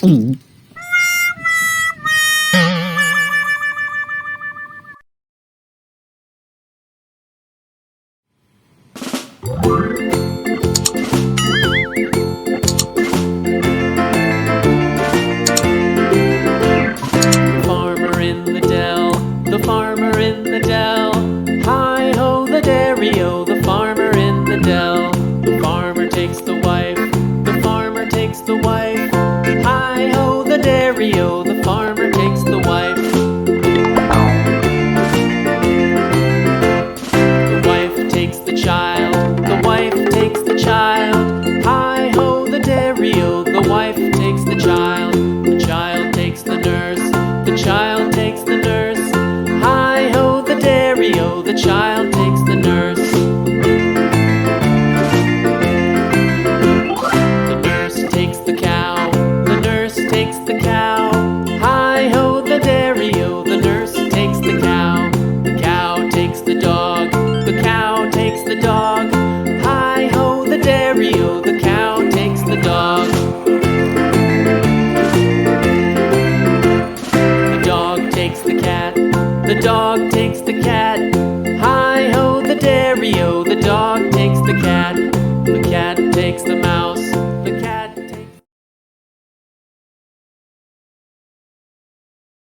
Farmer in the dell, the farmer in the dell. Hi-ho the dairy-o, the farmer in the dell. The farmer takes the wife, the farmer takes the wife. Hi-ho the dairy-o, the farmer takes the wife. The wife takes the child, the wife takes the child. Hi-ho the dairy-o, the wife takes the child. The child takes the nurse, the child takes the nurse. Hi-ho the dairy-o, the child takes the nurse. The nurse takes the cow, the nurse takes the cow. Hi-ho the dairy-o, the nurse takes the cow. The cow takes the dog, the cow takes the dog. Hi-ho the dairy-o, the cow takes the dog. The dog takes the cat, the dog takes the cat. Hi-ho the dairy-o, the dog takes the cat.